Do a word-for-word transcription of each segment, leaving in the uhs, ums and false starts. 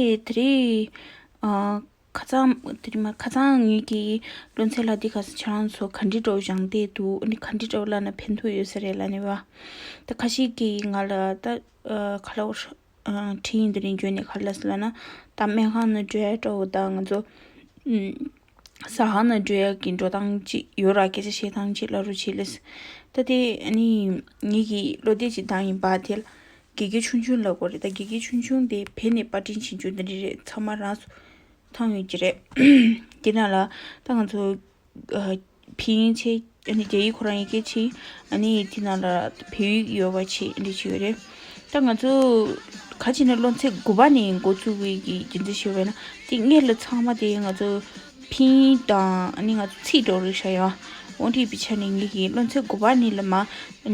དེ་རེད། ཨ། ཁ་སང་། དེ་རིང་མ་ཁ་སང་ངེད་ཀྱི་སློབ་ཚན་ལ་འདི་ག་ས་ཁྱེད་རང་ཚོ་ག་འདྲི་འདྲ་བོ་སྦྱངས་བསྡད་འདུག་ཨ་ནི་ག་འདྲི་འདྲ་བོ་བསླབ་ན་ཕན་ཐོགས་ཡོད་ས་རེད་ལབ་ནས་བ། ད་ཁ་ཤས་ཀྱིས་ང་ལ་ད་ཨ་ག་ལབ་དགོས་རེད། ཨ་དྲིས་ཡིན། དེ་རིང་འཇོན་ནས་ག་ལབ་སོང་ལབ་ན། ད་སྨན་ཁང་ནང་འགྲོ་ཡ་འདྲ་བོ་དང་ང་ཚོ་ཨུམ་ཟ་ཁང་ནང་འགྲོ་ཡ་གི་འགྲོ་སྟངས་ཅིག་ཡོད་ར། སྐད་ཆ་བཤད་སྟངས་ཅིག་ལབ་རོགས་བྱེད་ལབ་སོང་། ད་དེ་ཨ་ནི་ངེད་ཀྱི་བློ་གཏད་ཅིག་བཏང་ཡིན་པ། དེ་ལ་དགེ་རྒན་ཆུང་ཆུང་ལབ་དགོས་རེད། ད་དགེ་རྒན་ཆུང་ཆུང་དེ་བོད་ནས་པར་སྐྲུན་བྱེད་རྒྱུ་འདི་འདྲ་རེད། ཚང་མ་རང་སུ་མཐོང་ཡོད་ཀྱི་རེད། དེ་ནང་ལ་ད་ང་ཚོ་ཨ་ཕིན་ཡིག་བྱས། ཨ་ནི་རྒྱ་ཡིག་ཁོ་རང་ཡི་གེ་བྱས། ཨ་ནི་དེ་ནང་ལ་བོད་ཡིག་ཡོད་པ་བྱས། འདི་བྱས་ཡོད་རེད། ད་ང་ཚོ་ག་ཅི་ན་སློབ་ཚན་དགུ་པ་ནས་འགོ་བཙུགས་པའི་གི་རྒྱུ་མཚན་ཞུས་པ་ཡིན་ན། དེ་སྔོན་ལ་ཚང་མ་དེ་ང་ཚོ་ཕིན་ཡིག་དང་ཨ་ནི་ང་ཚོ་ཚིག་འགྲོ་རེད་ཤག་ཡ། འོ་འདི་བྱས་ནས་ངེད་ཀྱི་སློབ་ཚན་དགུ་པ་ནས་ལ་མ་ཨ་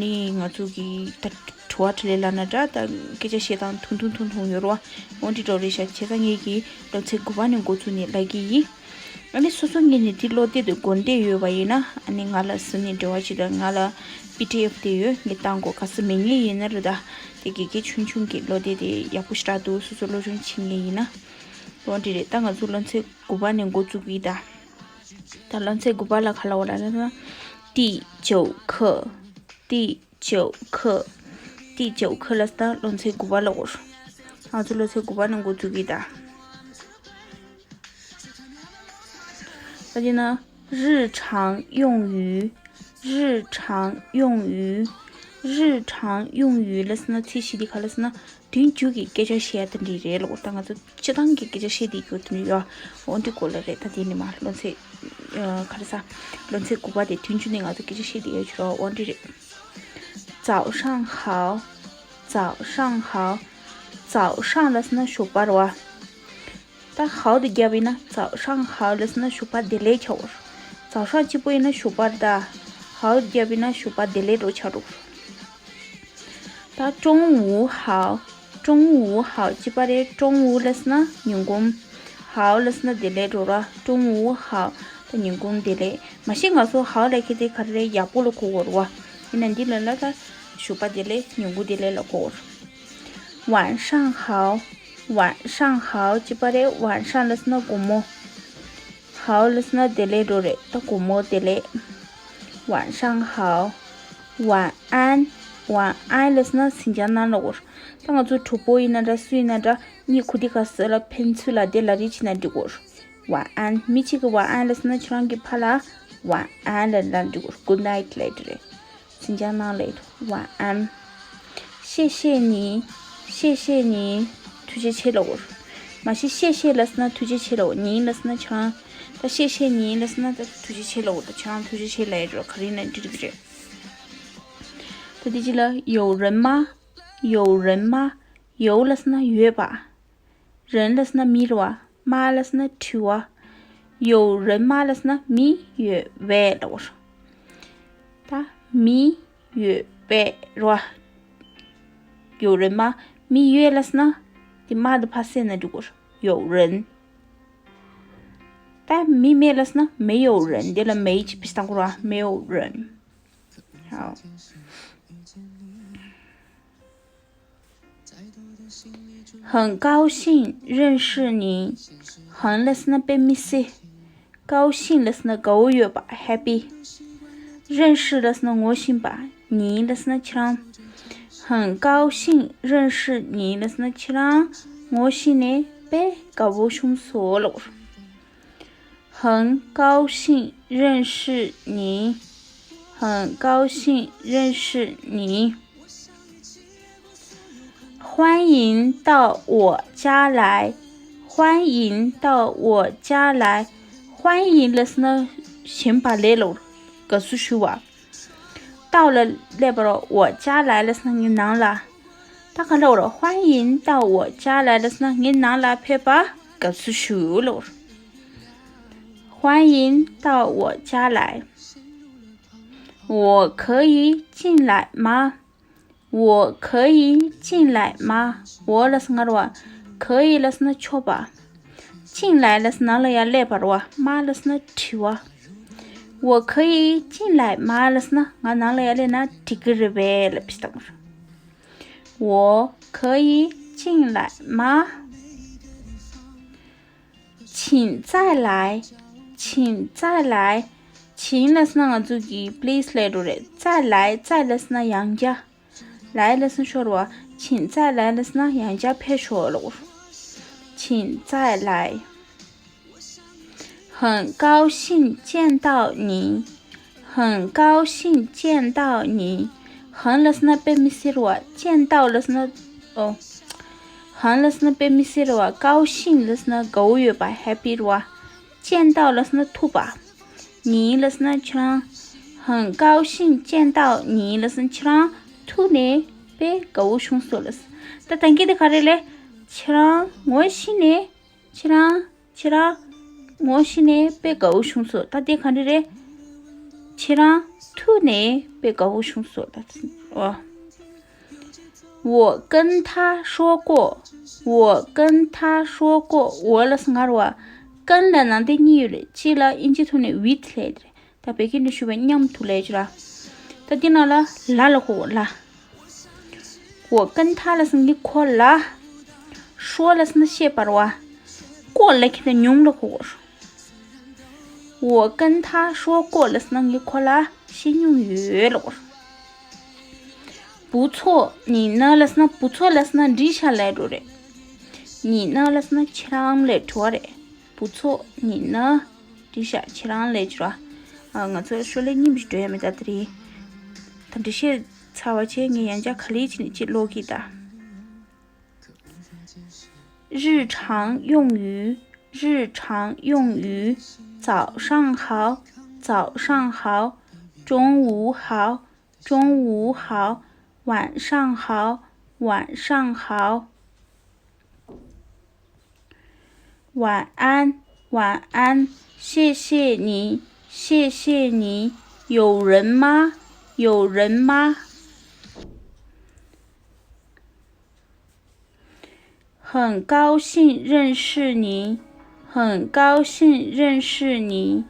ནི་ང་ཚོ་གི་ད་དྲི་བ་དྲིས་ལན་ལབ་ན་འདྲ། ད་སྐད་ཆ་བཤད་སྟངས་ཐུང་ཐུང་ཐུང་ཐུང་ཡོད་རེད་བ། འོ་འདི་འགྲོ་རེད་ཤག་བྱས་ཙང་ངེད་ཀྱི་སློབ་ཚན་དགུ་པ་ནས་འགོ་བཙུགས་ནས་ལབ་ཀྱི་ཡིན། ཨ་ནི་སོ་སོ་ངོས་ནས་དེ་བློ་གཏད་དེ་དགོས་འདོད་ཡོད་པ་ཡིན་ན། ཨ་ནི་ང་ལ་ཟུར་ནས་འབྲེལ་བ་བྱེད་དང་། ང་ལ་པི་ཌི་ཨེཕ་དེ་ཡོད། ངས་བཏང་དགོས། ག་ས་མེད་མཁན་ཡིན་ན་རེད། ད་དེ་དགེ་རྒན་ཆུང་ཆུང་གི་བློ་གཏད་དེ་ཡག་པོ་ཞེ་དྲག་འདུག་སོ་སོ་སློབ་སྦྱོང་བྱེད་མཁན་ཡིན་ན། འོ་འདི་རེད། ད་ང་ཚོ་སློབ་ཚན་དགུ་པ་ནས་འགོ་བཙུགས་ཀྱི་ཡིན་ད། ད་སློབ་ཚན་དགུ་པ་ལ་ག་ལབ་དགོས་རེད་ལབ་ན། 第九课། 第九课། 第九课 ལབ་ན་ད་སློབ་ཚན་དགུ་པ་ལབ་དགོས་རེད། ང་ཚོ་སློབ་ཚན་དགུ་པ་ནས་འགོ་བཙུགས་ཀྱི་ཡིན་ད། ད་དེ་ན་日常用语། 日常用语། 日常用语 ལབ་ན་ཚིག་གཞི་འདི་ག་ལབ་ན། དུས་རྒྱུན་གྱི་སྐད་ཆ་བཤད་ཡ་དེ་འདྲ་རེད་ལབ་དགོས། ད་ང་ཚོ་སྤྱིར་བཏང་གི་སྐད་ཆ་བཤད་བསྡད་རྒྱུ་དེ་འདྲ་ཡོད། འོ་འདི་སྐོར་ལ་རེད། ད་དེ་ནི་མ་སློབ་ཚན་ཨ་ག་རེ་ཟ། སློབ་ཚན་དགུ་པ་དེ་དུས་རྒྱུན་ནས་ང་ཚོ་སྐད་ཆ་བཤད་བསྡད་ཡོད་ཕྱིར་རོ། འོ་འདི་རེད། 早上好། 早上好། 早上 ལབ་ན་ཞོགས་པ་རེད་བ། ད་好དེ་བརྒྱབ་ཡིན་ན། 早上好 ལབ་ན་ཞོགས་པ་བདེ་ལེགས་ཆགས་པ་རེད། 早上 གཅིག་པོ་ཡིན་ན་ཞོགས་པ་རེད་ད། 好 དེ་བརྒྱབ་ཡིན་ན་ཞོགས་པ་བདེ་ལེགས་འདྲ་ཆགས་འགྲོ་གི་རེད། ད་中午好། 中午好 གཅིག་པ་རེད། 中午 ལབ་ན་ཉིན་གུང་། 好 ལབ་ན་བདེ་ལེགས་འདྲ་ར། 中午好 ད་ཉིན་གུང་བདེ་ལེགས། མ་གཞི་ང་ཚོ་好 ལབ་མཁན་དེ་ག་རེ་རེད། ཡག་པོ་ལ་གོ་དགོས་རེད་བ། ཡིན་ན་འདི་ལ་ལ་ད་ཞོགས་པ་བདེ་ལེགས། ཉིན་གུང་བདེ་ལེགས་ལ་གོ་དགོས་རེད། 晚上好། 晚上好 གཅིག་པ་རེད། 晚上 ལབ་ན་དགོང་མོ། 好 ལབ་ན་བདེ་ལེགས་འདྲ་རེད། ད་དགོང་མོ་བདེ་ལེགས། 晚上好། 晚安། 晚安 ལབ་ན་སེམས་ཅན་ནང་ལ་གོ་དགོས་རེད། ད་ང་ཚོ་གྲོགས་པོ་ཡིན་ན་འདྲ། སུ་ཡིན་ན་འདྲ། གཉིད་ཁུག་དུས་སྐབས་སུ་ལ་ཕན་ཚུན་ལ་བདེ་ལབ་རེས་བྱེད་ན་འགྲིག་གོ། 晚安། མི་གཅིག་གིས་晚安 ལབ་ན་ཁྱེད་རང་གི་ཕར་ལ་晚安 ལབ་ན་འགྲིག་གོ། Good night ལབ་རེད། 请假呢嘞，晚安。谢谢你，谢谢你། ཐུགས་རྗེ་ཆེ་ལབ་དགོས། མ་གཞི་谢谢 ལབ་ན་ཐུགས་རྗེ་ཆེ་ལབ་དགོས། 你 ལབ་ན་ཁྱེད་རང་། ད་谢谢你 ལབ་ན་ད་ཐུགས་རྗེ་ཆེ་ལབ་དགོས། ད་ཁྱེད་རང་ཐུགས་རྗེ་ཆེ་ལབ་ཡ་རེད། ག་རེ་ཡིན་ན་འགྲིག་གི་རེད། ད་དེ་རྗེས་ལ་有人吗། 有人吗། 有 ལབ་ན་ཡོད་པ། 人 ལབ་ན་མི་རེད་བ། 吗 ལབ་ན་དྲི་བ། 有人吗 ལབ་ན་མི་ཡོད་པས་ལབ་དགོས། ད་མི་ཡོད་པས་རེད་བ། 有人吗། མི་ཡོད་ལབ་ན་དེ་吗་དེ་ཕར་བསལ་ན་འགྲིག་གོ། 有人། ད་མི་མེད་ལབ་ན་没有人། དེ་ལ་没ཅིག་བེད་སྤྱོད་བཏང་དགོས་རེད་བ། 没有人། 好。 很高兴认识你། 很 ལབ་ན་དཔེ་མི་སྲིད། 高兴 ལབ་ན་དགའ་བོ་ཡོད་པ། Happy། 认识 ལབ་ན་ངོ་ཤེས་པ། 你 ལབ་ན་ཁྱེད་རང་། 很高兴认识你 ལབ་ན་ཁྱེད་རང་ངོ་ཤེས་ནས་དཔེ་དགའ་བོ་བྱུང་སོང་ལབ། 很高兴认识你། 很高兴认识你། 欢迎到我家来། 欢迎到我家来། 欢迎 ལབ་ན་བྱིན་པ་ལབ་ལབ། དགའ་བསུ་ཞུ་བ། 到 ལ་སླེབས་པ་རེད་བ། 我家来 ལབ་ན་ངའི་ནང་ལ། ད་ག་ལབ་དགོས་རེད། 欢迎到我家来 ལབ་ན་ངའི་ནང་ལ་ཕེབས་པ་དགའ་བསུ་ཞུ་ལབ་དགོས་རེད། 欢迎到我家来། 我可以进来吗། 我可以进来吗། 我 ལབ་ན་ང་རེད་བ། 可以 ལབ་ན་ཆོག་པ། 进来 ལབ་ན་ནང་ལ་ཡར་སླེབས་པ་རེད་བ། 吗 ལབ་ན་དྲི་བ། 我可以进来吗 ལབ་ན་ང་ནང་ལ་ཡར་སླེབས་ན་འགྲིག་གི་རེད་པས་ལབ་པ་ཞིག་དང་། 我可以进来吗།请再来，请再来。 请ལབ་སོང་ན་ང་ཚོ་གི་please ལབ་འགྲོ་རེད། 再来，再ལབ་སོང་ན་ཡང་བསྐྱར། 来ལབ་སོང་ན་ཤོར་བ། 请再来ལབ་སོང་ན་ཡང་བསྐྱར་ཕེབས་ཤོག་ལབ། 请再来。 很高兴见到你，很高兴见到你。 很ལབ་སོང་ན་དཔེ་མི་སྲིད་བ། 见到ལབ་སོང་ན། ཨོ། 很ལབ་སོང་ན་དཔེ་མི་སྲིད་བ། 高兴ལབ་སོང་ན་དགའ་བོ་ཡོད་པ། happy རེད་བ། 见到ལབ་སོང་ན་ཐུག་པ། 你ལབ་སོང་ན་ཁྱེད་རང་། 很高兴见到你ལབ་སོང་ན་ཁྱེད་རང་ཐུག་ནས་དཔེ་དགའ་བོ་བྱུང་སོང་ལབ། ད་ད་གིན་དེ་ག་རེ་ལབ། ཁྱེད་རང་ངོ་ཤེས་ནས། ཁྱེད་རང་། ཁྱེད་རང་། ངོ་ཤེས་ནས་དཔེ་དགའ་བོ་བྱུང་སོང་། ད་དེ་ག་འདྲ་རེད། ཁྱེད་རང་ཐུག་ནས་དཔེ་དགའ་བོ་བྱུང་སོང་ད། ཨོ། 我跟他说过，我跟他说过。 我ལབ་སོང་ན་ངར་བ། 跟ལབ་ནང་དེ་གཉིས་ཡོད་རེད། གཅིག་ལ་དབྱིན་ཇི་ཐོག་ནས་with ལབ་རེད། ད་བོད་སྐད་ནས་ཞུས་པ་མཉམ་དུ་ལབ་ཀྱི་ར། ད་འདི་ནང་ལ་ལ་ལབ་དགོས། ལ། 我跟他ལབ་སོང་ངས་ཁོ་ལ། 说ལབ་སོང་ན་བཤད་པ་རེད་བ། 过ལབ་ཁྱེད་ལ་མྱོང་ལབ་དགོས། 我跟他说过ལབ་སོང་ན་ངས་ཁོ་ལ་བཤད་མྱོང་ཡོད་ལབ་དགོས། 不错，你呢ལབ་སོང་ན། 不错ལབ་སོང་ན་འགྲིག་ཤག་ལབ་འགྲོ་རེད། 你呢ལབ་སོང་ན་ཁྱེད་རང་ལབ་འགྲོ་བ་རེད། 不错，你呢འགྲིག་ཤག་ཁྱེད་རང་ལབ་འགྲོ། ཨ། ང་ཚོ་ཤོ་ལོ་ཀ་རྙིང་པ་ཞིག་འགྲོ་ཡ་མེད་ད་དེ་རིང་། ད་འགྲེལ་བཤད་ཚར་བ་བྱས། ངས་ཡང་བསྐྱར་ག་ལེར་བྱས་ནས་ཅིག་ཀློག་གི་ད། 日常用语，日常用语，早上好，早上好，中午好，中午好，晚上好，晚上好。 晚安，晚安，谢谢你，谢谢你，有人吗？有人吗？ 很高兴认识你，很高兴认识你，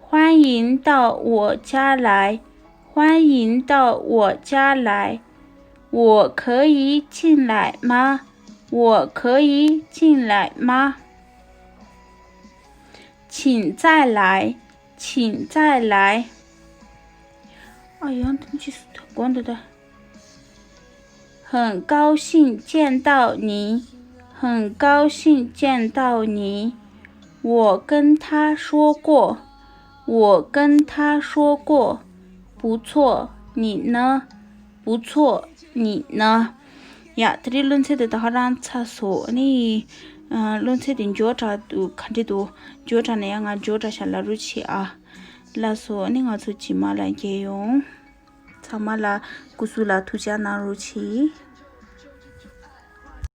欢迎到我家来，欢迎到我家来。我可以进来吗？我可以进来吗？ 请再来，请再来。 ཨ། ཡང་ཐུག་ཅིག་སུ་ཐུག་དགོངས་འདུག་ད། 很高兴见到你，很高兴见到你。我跟他说过，我跟他说过。不错，你呢？不错，你呢？ ཡ། དེ་རིང་སློབ་ཚན་དེ་ད་ག་རང་ཚར་སོང་། ཨ་ནི། ཨ། སློབ་ཚན་དེ་མགྱོགས་དྲགས་འདུག་ག་འདྲ་འདུག་མགྱོགས་དྲགས་ན་ཡང་ང་མགྱོགས་དྲགས་ཤག་ལབ་རོགས་བྱེད་ཨ། ལགས་སོ། ཨ་ནི་ང་ཚོ་རྗེས་མ་ལ་མཇལ་ཡོང་། ཚང་མ་ལ་སྐུ་གཟུགས་ལ་ཐུགས་ཅག་གནང་རོགས་བྱེད།